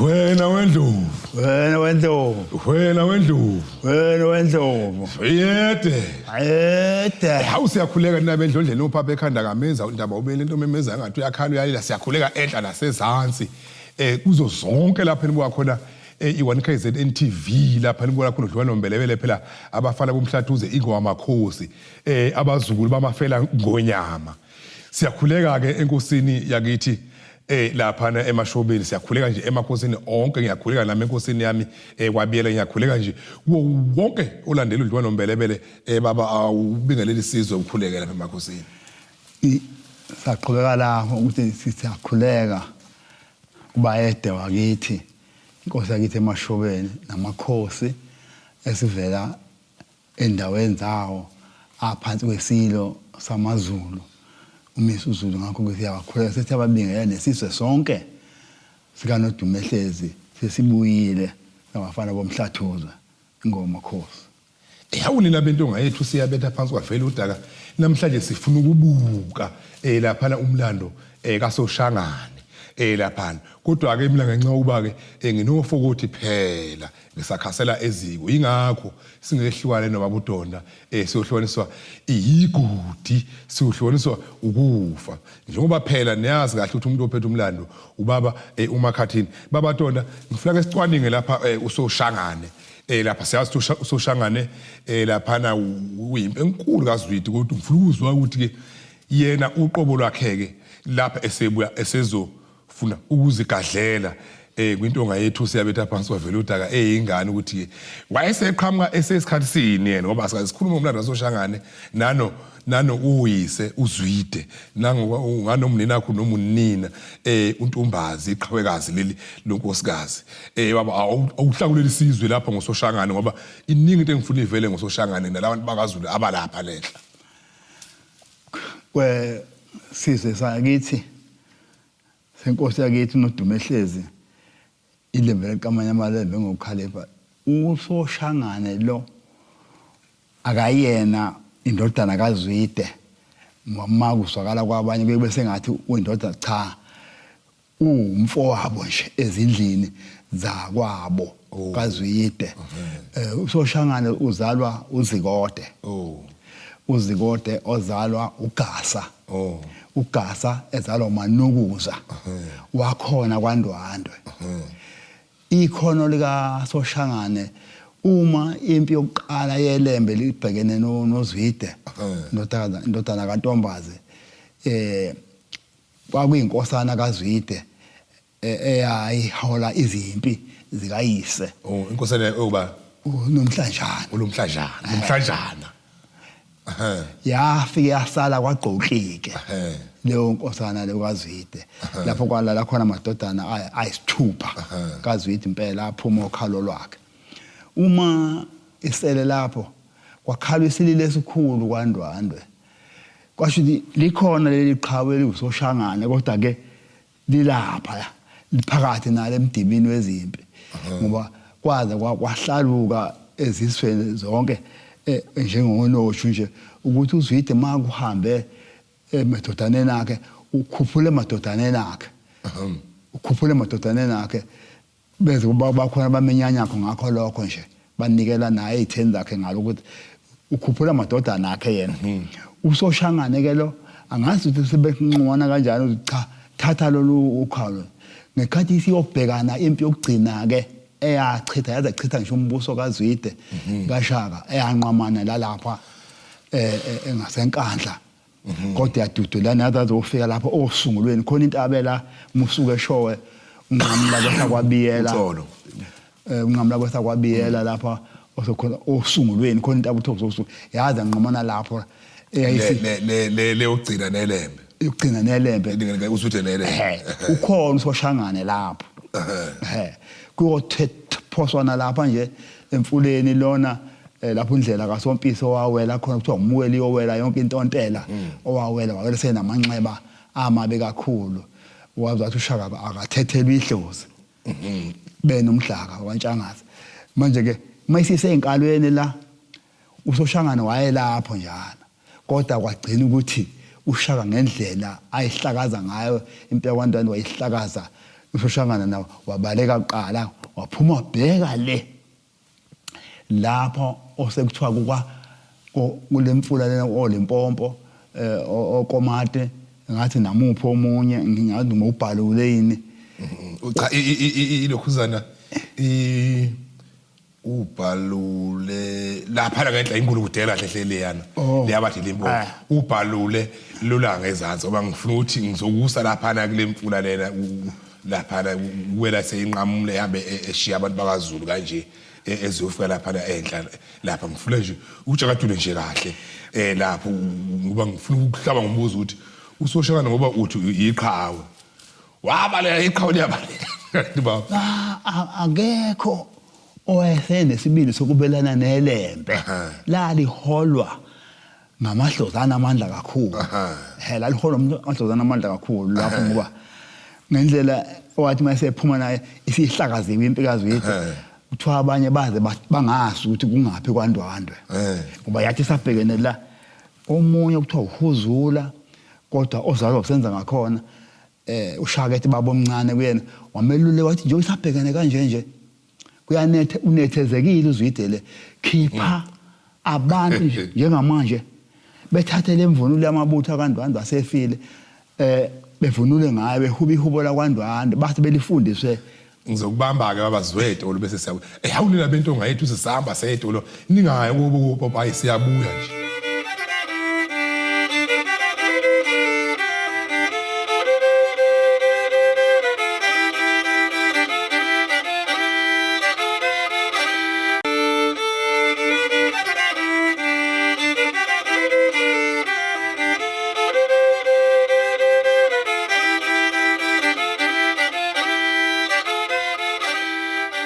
Wena wendlovu. Wena wendlovu. Wena wendlovu. Wena wendlovu. Yede. Yede. Hawu siyakhuleka nina bendlondleni uphapha ekhanda kamenza indaba ubele into memeza ngathi uyakhala uyalila siyakhuleka enhla nasezansi. Eh kuzo zonke lapha enibuka khona eh, i-1 KZN TV lapha nibuka khona udliwa nombelebele phela abafana bomhlathuze ingowamakhosi eh abazukulu bamafela ngonyama. Siyakhuleka ke enkosini yakithi eh laphana emashobeni siyakhuleka nje emakhosini onke ngiyakhuleka nami enkosini yami eh kwabiyela ngiyakhuleka nje kuwo wonke olandela udliwa nombelebele eh baba awubingelele isizwe ukhuleke lapha emakhosini. Saqhubeka lapho ukuthi siyakhuleka kubayede wakithi inkosi yakithi emashobeni namakhosi esivela endaweni zawo aphansi kwesilo samaZulu uMisuzulu. Ngakho-ke siyabakhuleka sethi ababingelela nesizwe sonke sikaNodumehlezi sesibuyile nabafana bomhlathuza ingoma khosi. Hawu nina bentonga yethu siyabetha phansi kwavela udaka namhlanje sifuna ukubuka eh laphana umlando eh kaSoshangane eh laphana kodwa ke mina ngenxa yokuba ke eh, nginofokothi phela ngisakhasela eziko yingakho singehlukane nobaba uDonda eh siyohlukaniswa iyigudi siyohlukaniswa ukufa njengoba phela niyazi kahle ukuthi umuntu ophethe umlando ubaba eh, uMakhathini. Baba Donda ngifuna ke sicwaninge lapha eh, uSoshangane eh lapha siyazi ukuthi uSoshangane eh laphana uyimpi enkulu kaZwidi kodwa ngifuna ukuzwa ukuthi ke yena uqobo lwakhe ke lapha esebuya esezofuna ukuzigadlela eh kwintonga yethu siyabetha phansi kwavela udaka eyingane ukuthi wayeseqhamuka esesikhathi sini yena ngoba sikaze sikhulume ngomlando wasoshangane nano nano uyise uZwide nangonomnina akho noma unina eh untumbazi iqhawekazi leli lonkosikazi eh baba awuhlakuleli isizwe lapha ngososhangane ngoba iningi into engifuna ivele ngososhangane nalabantu bakaZulu abalapha lenhla. Kwe sizwe sakithi senkosi yakithi uNodumehlezi ilembe likamanye amalembe ngokukhalipha uSoshangane lo akayena indodana kaZwide ma kuzwakala kwabanye kube sengathi uyindoda cha uwumfowabo nje ezindlini zakwabo oh. kaZwide eh uSoshangane uzalwa uZikode oh uZikode ozalwa uGasa oh uGasa ezalwa uManukuza wakhona kwaNdwandwe ikhono lika Soshangane uma impi yokuqala yelembe libhekene noZwide ndodana ndodana kaNtombazi eh kwakuyinkosana kaZwide eyayihola izimpi zikayise. Oh, inkosana ewuba? UNomhlanjana. UNomhlanjana, Nomhlanjana. Yafike yasala kwaGqokike. Leyo nkosana leyo kaZwide. Lapho kwalala khona amadodana ayisithupha kaZwide impela aphuma okhalo lwakhe. Uma isele lapho kwakhalwa isililo esikhulu kwaNdwandwe. Kwasho ukuthi likhona leli qhawe eliwuSoshangane kodwa ke lilapha liphakathi nale emdibini wezimpi ngoba kwaze kwahlaluka ezisweni zonke eh, njengonoshu nje ukuthi uZwide makuhambe emadodaneni akhe ukhuphule emadodaneni akhe ukhuphule emadodaneni akhe Beze kuba bakhona bamenyanyakho ngakho lokho nje banikela naye ey'theni zakhe ngalo ukuthi ukhuphula amadodana akhe yena mhm. usoshangane ke lo angazi ukuthi sebenqwana kanjani ukuthi cha thatha lolu ukhalo ngekhathi isiyobhekana impi yokugcina ke eyachitha yaze chitha ngisho umbuso kaZwide mhm. kaShaka eyanqamana lalapha eh, eh engasenkandla Mhm. Kodwa yadudulana yaze azofika lapho osungulweni khona intabela musuke eshowe unqamula kwehla kwabiyela. Uxolo. Eh unqamula kwehla kwabiyela lapha osokhona osungulweni khona intaba uthokozo usu yaze nqamana lapho eyayisi Le le le le yokugcina nelembe. Yokugcina nelembe. Usuthe nelembe. Ukhona usoshangane lapho. Ehe. Kuyophoswana lapha nje emfuleni lona eh, lapho indlela kaSompisi owawela khona kuthiwa umuweli iyowela yonke intontela mm. owawela wawela senamanxeba amabi kakhulu waze wathi uShaka akathethelwe idlozi mm-hmm. benomdlaka waNtshangazi manje ke mayisiseyinkalweni la uSoshangane wayelapho njalo kodwa kwagcina ukuthi uShaka ngendlela ayihlakaza ngayo impi yakwaNdwandwe wayihlakaza uSoshangana nawo wabaleka kuqala waphuma wabheka le lapho osekuthiwa kukwa kulemfula lena oLimpopo oKomate ngathi namuphi omunye ngingathi ngubhalule yini. Cha, ilokhuzana i ubhalule lapha la ngenhla inkulu kudela kahle hle leyana. Oh. Leyabathi limpopo. Ah. Ubhalule lula ngezansi ngoba ngifuna ukuthi ngizokusa laphana kule mfula lena laphana wela seyinqamule ihambe eshiya abantu bakaZulu kanje eziyofika laphana enhla lapha. Ngifuna nje ujakadule nje kahle lapho ngoba ngifuna ukuhlaba ngombuzo ukuthi uSoshangane ngoba uthi iqhawe wabaleka, iqhawe liyabaleka baba. Akekho owayesenesibindi sokubelana nelembe laliholwa ngamahlozana amandla kakhulu. He, laliholwa amahlozana amandla kakhulu lapho ngoba ngendlela owathi mayesephuma naye isihlakaziwe impi kaZwide, kuthiwa abanye baze bangazi ukuthi kungaphi kwaNdwandwe ngoba yathi isabhekene la omunye kuthiwa uHuzula kodwa ozalwa usenza ngakhona uShaka ethi baba omncane kuyena wamelule wathi nje usabhekene kanje nje kuyanethe unethezekile uZwide le khipha abantu nje njengamanje bethathe lemvunulo yamabutho akaNdwandwe asefile bevunule ngayo behuba ihubo lakwaNdwandwe bathi belifundiswe. Ngizokubamba ke baba Zwedolo bese siyabuya. Hawulela bentonga yethu sisihamba sedolo ningayi kubo popayi siyabuya nje.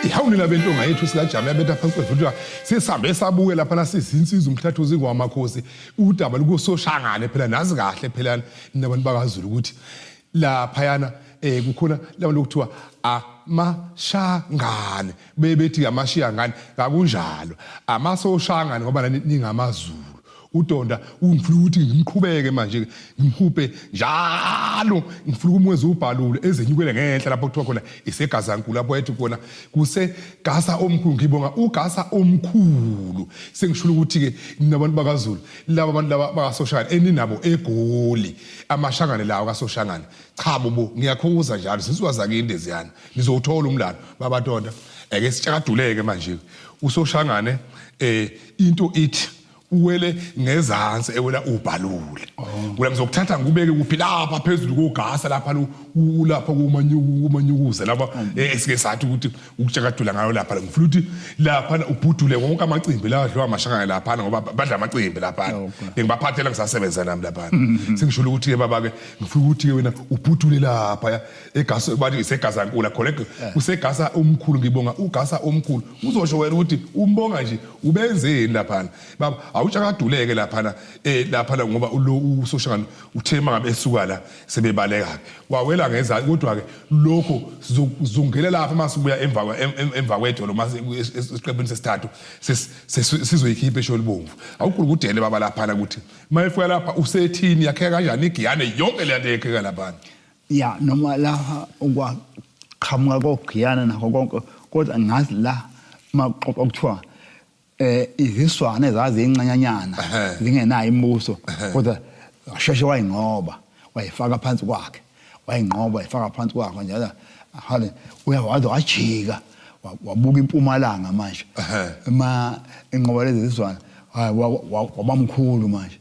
Ihawunila bentonga yethu sikajame yabetha phansi kwethu sisambe sabuke lapha nasizinsizwa umhlathuzi ngwamakhosi udaba lukusoshangane phela nazi kahle phela nabantu bakaZulu ukuthi laphayana kukhona labantu okuthiwa amashangane bebethi amashiyangane kakunjalo amasoshangane ngoba ningamaZulu. Udonda ungifuna ukuthi ngimqhubeke manje ngimhubhe njalo ngifuna ukumwenza ubhalule ezenyukele ngenhla lapho kuthiwa khona isegazankulu lapho ethi khona kusegasa omkhulu. Ngibonga ugasa omkhulu sengishula ukuthi ke ninabantu bakaZulu laba bantu laba bakaSoshangane eninabo eGoli amashangane lawo kaSoshangane cha bobo ngiyakhuza njalo sinsuka zakini leziyana nizowuthola umlando babadonda eke sitshakaduleke manje uSoshangane into ithi uwele ngezansi ewela ubhalule. Kula ngizokuthatha ngikubeke kuphi lapha phezulu kogasa lapha lapha kumanyukuza lapha esike sathi ukuthi ukutshakadula ngayo lapha ngifuna ukuthi lapha ubhudule wonke amacimbi la adliwa amashangane lapha ngoba badla amacimbi lapha ngibaphathela ngisasebenza nami lapha sengisholo ukuthi ke baba ke ngifuna ukuthi ke wena ubhudule lapha egasa bathi isegazankula khona usegasa omkhulu. Ngibonga ugasa omkhulu uzosho wena ukuthi umbonga nje ubenzeni laphana baba awutshakaduleke laphana laphana ngoba lo uSoshangane uthe mangabe esuka la sebebaleka wawela ngeza kodwa ke lokho sizongena lapha masibuya emva kwedolo mase esiqephini sesithathu sizoyikhipha esholibomvu awukulukudele baba laphana ukuthi mayefika lapha usethini yakheka kanjani igiyane yonke le nto ekheka laphana ya noma lapha ukwaqhamuka kogiyana nakho konke kodwa ngazi la maqoqo kuthiwa iziswana ezazi incanyanyana zingenayo imibuso kodwa washeshe wayinqoba wayifaka phansi kwakhe wayinqoba wayifaka phansi kwakhe njalo hale uyawazi wajika wabuka impumalanga manje ma inqoba lezi zizwana wabamkhulu manje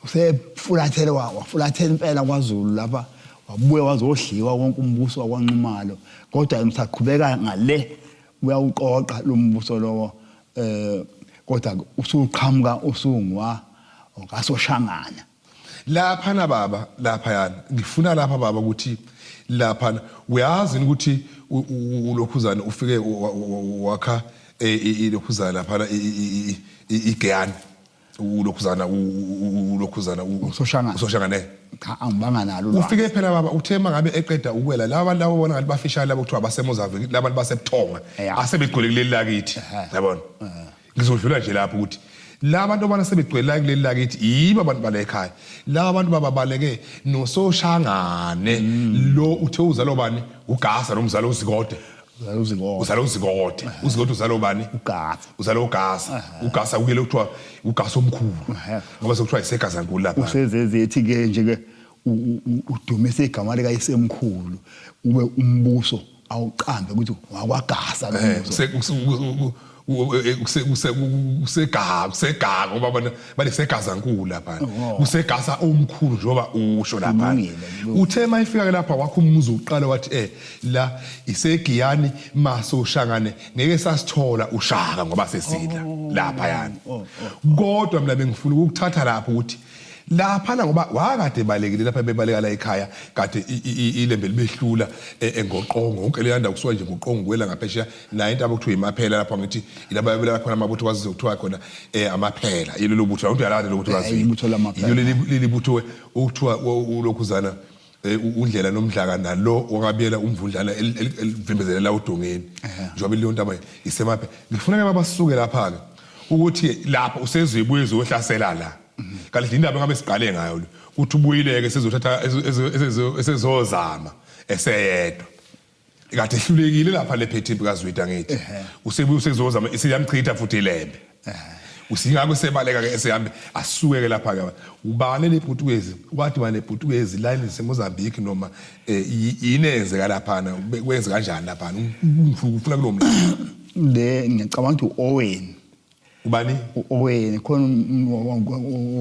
usefulathele wafulathela impela kwaZulu lapha wabuya wazodliwa wonke umbuso wakwaNxumalo kodwa usaqhubeka ngale uyawuqoqa lo mbuso lowo kodwa usuqhamuka usungwa okaSoshangana lapha na baba lapha yana ngifuna lapha baba ukuthi lapha uyazi ukuthi ulokhuzana ufike wakha ilokhuzana lapha igeyana ulokhuzana ulokhuzana uSoshangane uSoshangane cha angibanga nalo ufike phela baba uthe mangabe eqeda ukwela laba labo bona ngathi bafishane labo kuthiwa baseMozambique laba basebuthonga asebegcwele kuleli lakithi yabona ngizodlula nje lapho ukuthi Laba bantu abana sebegcwele la kuleli lakithi yibo abantu bala ekhaya. Laba bantu bababaleke noSoshangane lo uthe uzalwa bani? UGasa lo mzalo uZikode. Uzala uZikode. Uzalwa uZikode. UZikode uzalwa bani? UGasa. Uzalwa uGasa. UGasa kuyele kuthiwa uGasa omkhulu. Ngoba sekuthiwa isegazankulu lapha. Usezezethi ke nje ke udumise igama likayisemkhulu ube umbuso awuqambe ukuthi wakwaGasa lo mbuso. Kuseganga ngoba bona banesegazankulu lapha. Kusegasa omkhulu njengoba usho lapha. Uthe mayifika ke lapha wakho umuzi uqala wathi la isegiyani masoshangane ngeke sasithola ushaka ngoba sesila lapha yani. Kodwa mina bengifuna ukukuthatha lapho ukuthi laphana ngoba wakade balekile lapha bebaleka la ekhaya kade ilembe libehlula engoqongo wonke le ndawo kusuka nje ngoqongo kuwela ngaphesheya nayo intaba okuthiwa imaphela lapho ngithi ilaba babelala khona amabutho kwazizo kuthiwa khona amaphela yilo lobutho awuthi uyalazi lobutho kwazizo ibutho lamaphela yilo leli butho okuthiwa ulokhuzana uNdlela noMdlaka nalo wakabiyela umvundlana elivimbezelela udongeni njengoba leyo ntaba isemaphe ngifuna ke babasuke lapha ke ukuthi lapho usezobuye ezohlasela la kanti indaba engabe siqale ngayo le uthi ubuyileke sezothatha esezozama eseyedwa kade ehlulekile lapha lephethe impi kaZwida ngithi usebuye usezozama isiyamchitha futhi ilembe usingakho sebaleka ke esehambe asuke ke lapha ke ubani lePutukezi wathi bani lePutukezi la eseMozambique noma yini eyenzeka laphana kwenze kanjani laphana ufuna kulo mlando Le ngiyacabanga ukuthi u-Owen. Ubani? U-Owen khona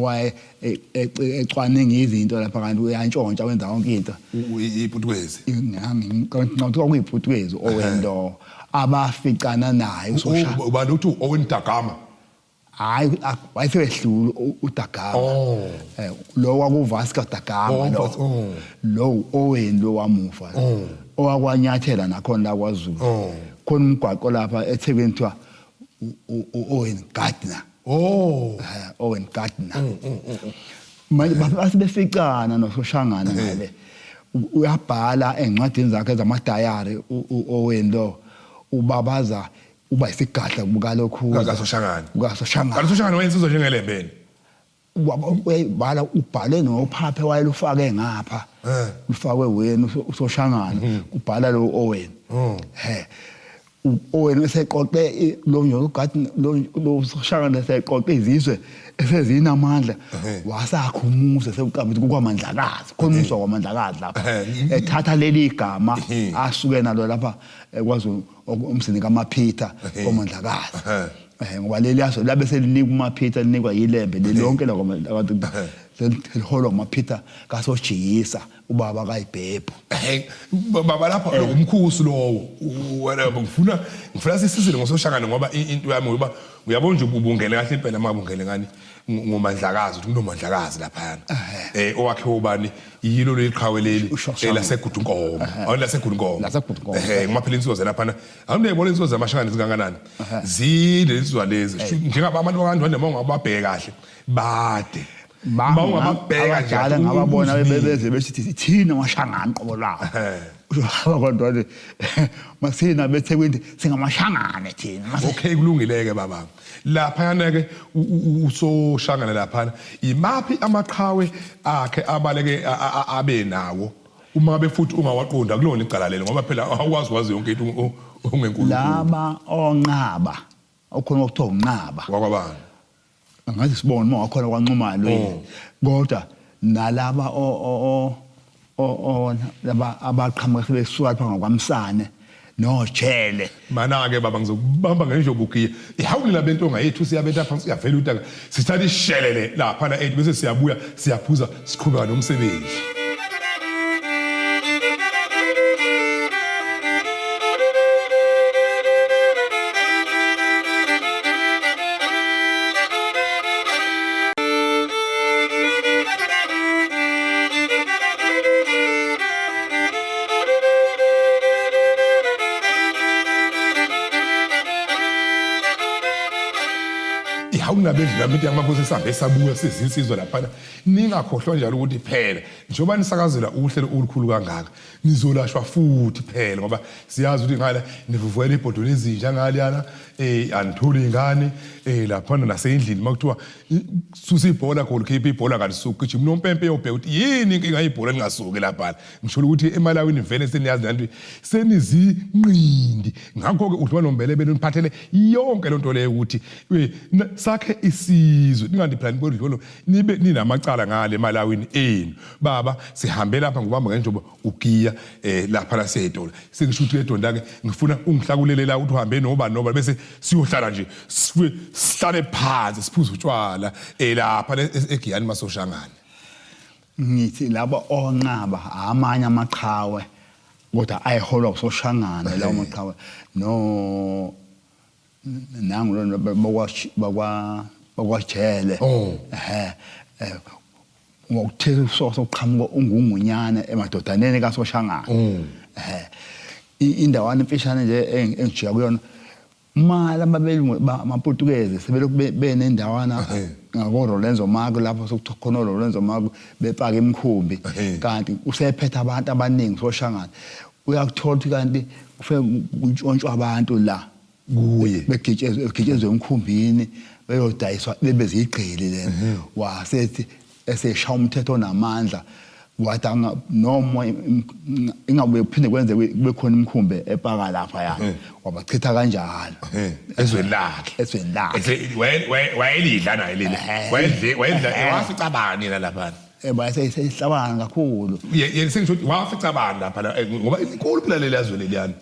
waye ecwaninga izinto lapha kanti uyantshontsha wenza yonke into. IPutukezi. Ngicabanga ukuthi kwakuyiPutukezi u-Owen lo abaficana naye usosha. Ubani uthi u-Owen da Gama? Hayi, wayesewehlula uDa Gama. Lo kwakuVasco da Gama lo. Lo Owen lo wamuva. Owakwanyathela nakhona la kwaZulu. Khona umgwaqo lapha eThekwini kuthiwa u-Owen Gardner. Owen Gardner. Manje base beficana noSoshangane ngale. Uyabhala ezincwadini zakhe zamadayari u-Owen lo ubabaza uba isigadla kukalokhu kaSoshangane. KaSoshangane. KaSoshangane wayensizwa njengelembeni. Uyabhala ubhale nophaphe wayelufake ngapha. Ufakwe wena uSoshangane kubhala lo Owen. Owen eseqoqe lo nje lo uSoshangane eseqoqe izizwe esezinamandla wasakha umuzi sekuqamba ukuthi kukwamandlakazi khona umuzi wakwamandlakazi lapha ethatha leli igama asuke nalo lapha kwaZulu umzini kaMaphitha koMandlakazi ngoba leli yaso labe selinikwa uMaphitha linikwa yilembe lelonke labantu seliholwa uMaphitha kaSojiyisa ubaba kaYibhebhu. Baba lapha lo umkhusi lowo ngifuna sisizile ngoSoshangane ngoba into yami ngoba uyabona nje ubungene kahle impela uma bungene ngani ngoMandlakazi ukuthi kunoMandlakazi laphayana owakhe ubani yilo leliqhawe leli laseGudunkomo laseGudunkomo ngoba phela insizwa zelaphana awuneyibona insizwa zamashangane zingakanani zile insizwa lezi njengaba abantu bakandwandwe uma ungababheke kahle bade uma ungababheka nje abadala ngababona beze besithi thina amashangane qobo lwawo abakondwane masina beThekwini singamashangane thina. Okay kulungileke baba laphayana ke uSoshangane laphana imaphi amaqhawe akhe abaleke abe nawo uma ngabe futhi ungawaqonda kulona icala lelo ngoba phela awukwazi wazi yonke into ungenkulu laba onqaba okhona okuthiwa unqaba wakwabani angazi sibone uma wakhona kwaNxumalo yini kodwa nalaba o o laba abaqhamuka sebesuka lapha ngakwaMsane nojele mana-ke baba ngizokubamba ngenjobo ugiye ihawuli bentonga yethu siyabetha phansi uyavela utaka sithatha ishelele laphana 8 bese siyabuya siyaphuza siqhubeka nomsebenzi. Hawu nabendlu lami amakhosi sihambe sabuya sizinsizwa laphana. Ningakhohlwa njalo ukuthi phela njengoba nisakazela uhlelo olukhulu kangaka nizolashwa futhi phela ngoba siyazi ukuthi ngala nivuvukela ibhodo lezinja ngaliyana anitholi ingane laphana nasendlini makuthiwa susa ibhola goalkeeper ibhola kalisuki gijima unompempe eyobheka ukuthi yini inkinga ibhola lingasuki lapha ngisho ukuthi emalawini vele seniyazi nanti senizinqindi ngakho-ke udliwa nombelebe niphathele yonke loo nto leyo ukuthi sakhe isizwe ninganti phela nibodliwelo nibe ninamacala ngale emalawini enu baba sihambe lapha ngubamba ngenjobo ugiya lapha la siyayitola sengisho ukuthi edonda ke ngifuna ungihlakulele la ukuthi uhambe noba noba bese siyohlala nje sihlale phansi siphuze utshwala lapha egiyani masoshangane. Ngithi laba onqaba amanye amaqhawe kodwa ayiholwa uSoshangane lawo maqhawe no nangu lona bakwa bakwajele ehe ngokuthe usoso uqhamuka ungungunyana emadodaneni kaSoshangane ehe indawana emfishane nje engijika kuyona mala ababelungu amaPortuguese sebelokhu benendawana ngako Lorenzo Marco lapho sokuthiwa khona Lorenzo Marco bepaka imikhumbi kanti usephethe abantu abaningi soshangane uyakuthola ukuthi kanti ufike kuntshontshwa abantu la kuye begitshezwe begitshezwe emkhumbini beyodayiswa bebe zigqili lena wasethi eseshaya umthetho onamandla wathi noma ingabuye kuphinde kwenze kube khona imikhumbi epaka lapha ya wabachitha kanjalo ezweni lakhe ezweni lakhe wayelidla naye leli wayedle wayedla wafica bani yena lapha wayesehlabana kakhulu yena sengisho ukuthi wafica bani lapha ngoba inkulu phela leli yazwe leliyana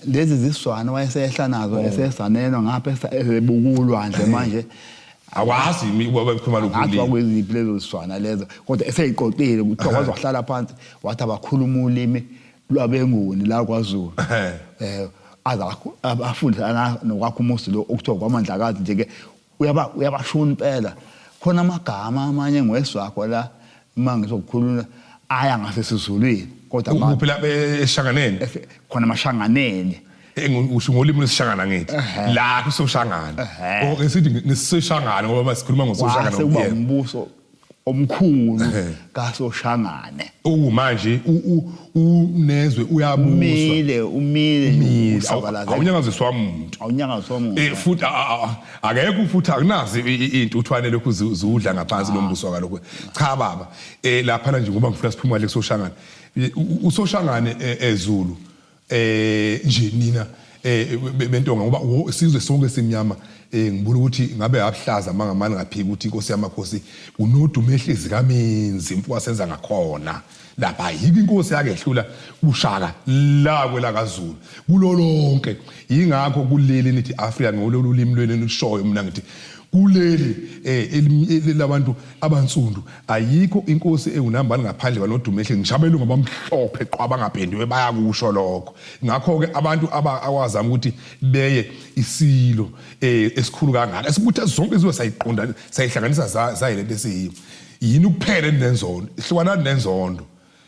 Lezi ziswana wayesehla nazo esesanelwa ngapha esebuka ulwandle manje awazi bekhuluma lokhu ngathi wakweziphi lezo ziswana lezo kodwa eseyiqoqile kuthiwa waze wahlala phansi wathi abakhuluma ulimi lwabenguni la kwaZulu aze afundisa nokwakha umuzi lo okuthiwa kwaMandlakazi nje ke uyaba uyabashuna impela khona amagama amanye ngweswakho la uma ngizokukhuluma aya ngasesizulwini kodwa kuphi lapha eshanganeni khona amashanganeni usho ngolimi lwesishangana ngithi la kusoshangana o ngisithi ngisishangana ngoba masikhuluma ngososhangana kuba umbuso omkhulu kaSoshangane. Okumanje unezwe uyabuswa. Umile, umile usabalaza. Awunyakaziswa muntu. Awunyakaziswa muntu. Eh futhi akekho futhi akunazi intuthwane lokhu ziwudla ngaphansi lombuso kalokho. Cha baba, eh lapha nje ngoba ngifuna siphume le kuSoshangane. USoshangane eZulu nje nina bentonga ngoba sizwe sonke simnyama ngibona ukuthi ngabe abuhlaza mangamani ngaphika ukuthi inkosi yamakhosi unodume ehlezi kamenzi imfuka senza ngakhona lapha yiko inkosi yakehlula ushaka la kwelakaZulu kulolonke yingakho kuleli nithi Afrika ngololu limi lwenu elushoyo mina ngithi kuleli labantu abansundu Ayikho inkosi ewunambani ngaphandle kwanoDumehle ngisho abelungu abamhlophe qwa abangapendiwe bayakusho lokho. Ngakho-ke abantu abawazama ukuthi beye isilo esikhulu kangaka esibutha zonke izizwe sayiqonda sayihlanganisa zayilento esiyiyo. Yini kuphela eninenzondo, hlukanani nenzondo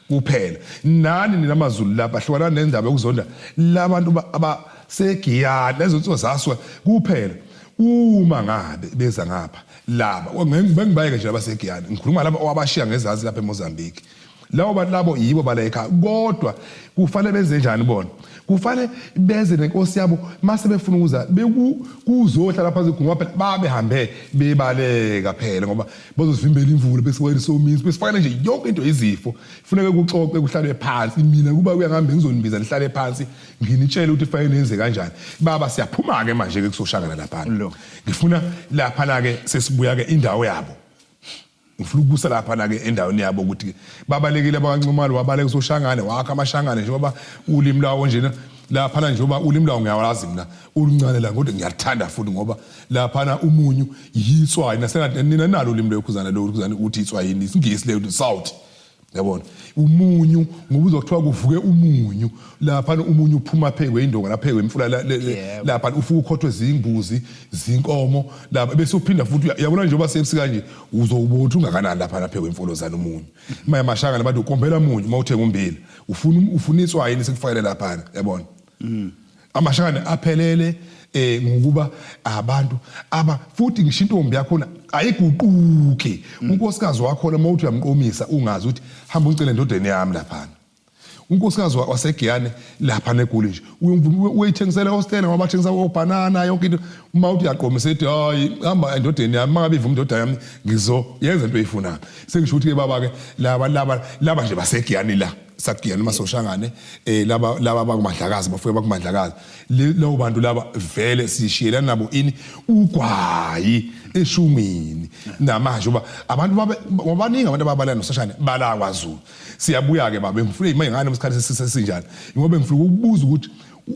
kuphela. Nani nina maZulu lapha hlukanani nendaba yokuzonda labantu abaseGiyani lezo nsizwa zasuka kuphela. Uma ngabe beza ngapha laba bengibayeke nje abasegiyani ngikhuluma laba owabashiya ngezansi lapha eMozambique labo bantu labo yibo bala ekhaya kodwa kufanele benze njani bona kufanele beze nenkosi yabo mase befuna ukuza kuzohlala phansi ngoba phela babehambe bebaleka phela ngoba bazozivimbela imvula bese wayela isomiso besifakele nje yonke into izifo kufuneka kuxoxe kuhlalwe phansi mina kuba kuyangihambe ngizonibiza nihlale phansi nginitshele ukuthi fanele nenze kanjani baba siyaphuma ke manje ke kusoshangana lapha ngifuna lapha la ke sesibuya ke indawo yabo ngifuna ukubusa lapha la ke endaweni yabo ukuthi babalekile abakaNxumalo wabaleka uSoshangane wakha amashangane njengoba ulimi lawo njena laphana njengoba ulimi lawo ngiyalazi mina uluncane la kodwa ngiyathanda futhi ngoba laphana umunyu yitswayi nasengathi nina nalo ulimi lwekhuzana lo khuzana uthi itswayi yini isingisi leyo salt yabona umunyu ngoba uzokuthiwa kuvuke umunyu lapha umunyu uphuma phekwe indonga lapha phekwe imfula lapha ufuka ukhothwe zimbuzi zinkomo lapha bese uphinda futhi yabona njengoba sebusika nje uzowubona ukuthi ungakanani lapha lapha kwemfolo zana umunyu manje mashanga labantu ukombela munyu uma uthenga umbila ufuna ufuna itswayi sekufakele lapha yabona amashangane aphelele. Ngokuba abantu aba futhi ngisho intombi yakhona ayiguquki. Unkosikazi wakho uma uthi uyamqomisa ungazi ukuthi hamba ucele endodeni yami laphana. Unkosikazi waseGiyane lapha neGoli nje uyithengisela ehostela ngoba bathengisa obhanana yonke into. Uma uthi uyaqomisa ethi hayi hamba endodeni yami, mangabe ivuma indoda yami ngizoyenza into oyifunayo. Sengisho ukuthi ke baba ke laba laba laba nje baseGiyane la saGiyane masoshangane laba laba bakumadlakazi bafuye bakumadlakazi labo bantu laba vele sishiyelana nabo ini ugwayi eshumini namanje uba abantu babe ngobaningi abantu ababalana noSoshane bala kwaZulu. Siyabuya ke baba, ngifuna ima ingane isikhathi sesinjani ngoba ngifuna ukubuza ukuthi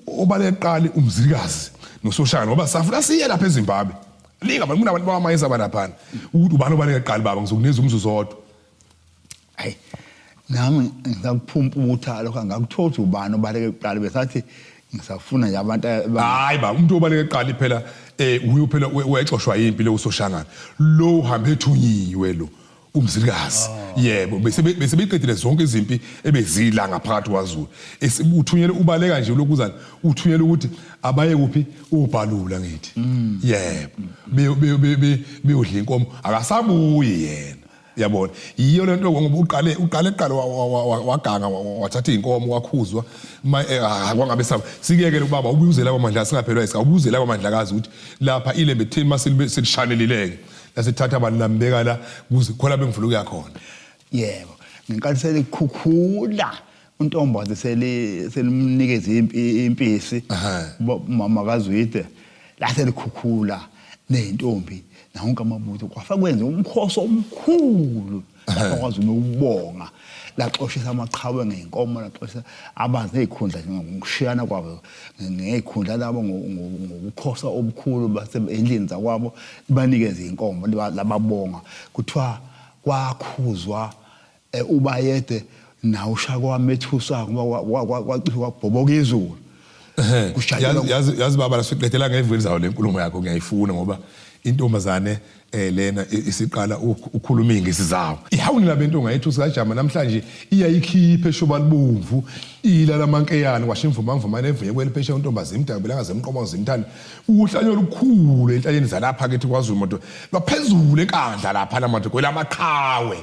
obale qali uMzilikazi noSoshane ngoba safuna siye lapha eZimbabwe linga abantu kunabantu bawamayeza balaphana ukuthi ubani obaleke qali baba, ngizokunikeza umzuzu odwa. Hayi nami ngisakuphumputha lokho, angakuthola ukuthi ubani obaleke kuqala, besathi ngisafuna nje abantu. Hayi ba, umuntu obaleke kuqala phela uyo phela wexoshwa impi lo uSoshangana lo uhambe ethunyiwe lo uMzilikazi. Yebo, bese bese beqedile zonke izimpi ebezila ngaphakathi kwaZulu. Uthunyelwe ubaleka nje lokuzana uthunyelwe ukuthi abaye kuphi ubhalula ngithi. Yebo, beyodla inkomo akasabuyi yena. Yabona, yiyo lento ngoba uqale uqale qala waganga wathatha inkomo wakhuzwa kwangabe saba sikuyekele ubaba ubuyuzela kwamandla singaphelwa isikhathi ubuyuzela kwamandlakazi ukuthi lapha ilembe thini masilibe selishanelileke lasithatha abantu lambeka la kuze khona bengifuna ukuya khona. Yebo, ngenkathi selikhukhula untomboze selimnikeza impisi mama kaZwide la selikhukhula nezintombi nawonke amabutho kwafa kwenza umkhosi omkhulu lapho kwaZulu ukubonga laxoshisa amaqhawe ngey'nkomo laxoshisa abazi ney'khundla nje ngokushiyana kwabo ngey'khundla labo ngokukhosa obukhulu basendlini zakwabo banikeze iy'nkomo lababonga. Kuthiwa kwakhuzwa uBayede nawo uShaka wamethusa ngoba kwacishe kwabhoboka izulu. Yazi yazi baba lasiqedela ngeveli zawo lenkulumo yakho ngiyayifuna ngoba intombazane lena isiqala ukukhuluma ingisi zawo. Ihawuni labentonga yethu sikajama namhlanje iyayikhipha eshoba libomvu ila lamankeyane kwasho imvuma mvuma nevuye kweliphesheya untombazi imdaka belanga zemqomo zimthanda uhlanya olukhulu enhlanyeni zalapha kithi kwaZulu moto lwaphezulu enkandla lapha namadoda kwelamaqhawe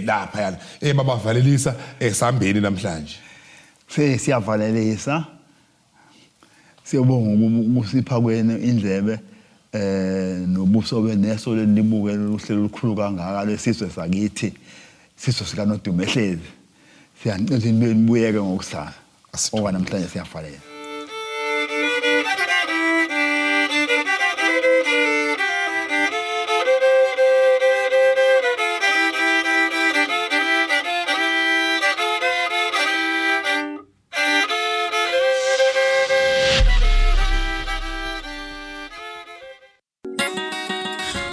lapha yana babavalelisa esambeni namhlanje. Sesiyavalelisa. Siyabonga ukusipha kwenu indlebe nobuso beneso lenibuke luhlelo olukhulu kangaka lwesizwe sakithi, sizwe sikaNodumehlezi. Siyanicela ukuthi nibuye nibuyeke ngokusasa. Oba namhlanje siyafalela.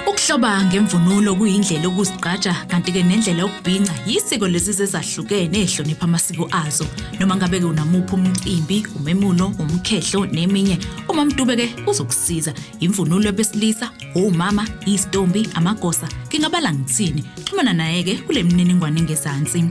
Ukuhloba ngemvunulo kuyindlela yokuzigqaja kanti-ke nendlela yokubhinca yisiko lezizwe ezahlukene ezihlonipha amasiko azo. Noma ngabe-ke unamuphi umcimbi, umemulo, umkhehlo neminye, uMamDube-ke uzokusiza. Imvunulo yabesilisa, omama, izitombi, amagosa, ngingabala ngithini. Xhumana naye-ke kule mininingwane engezansi.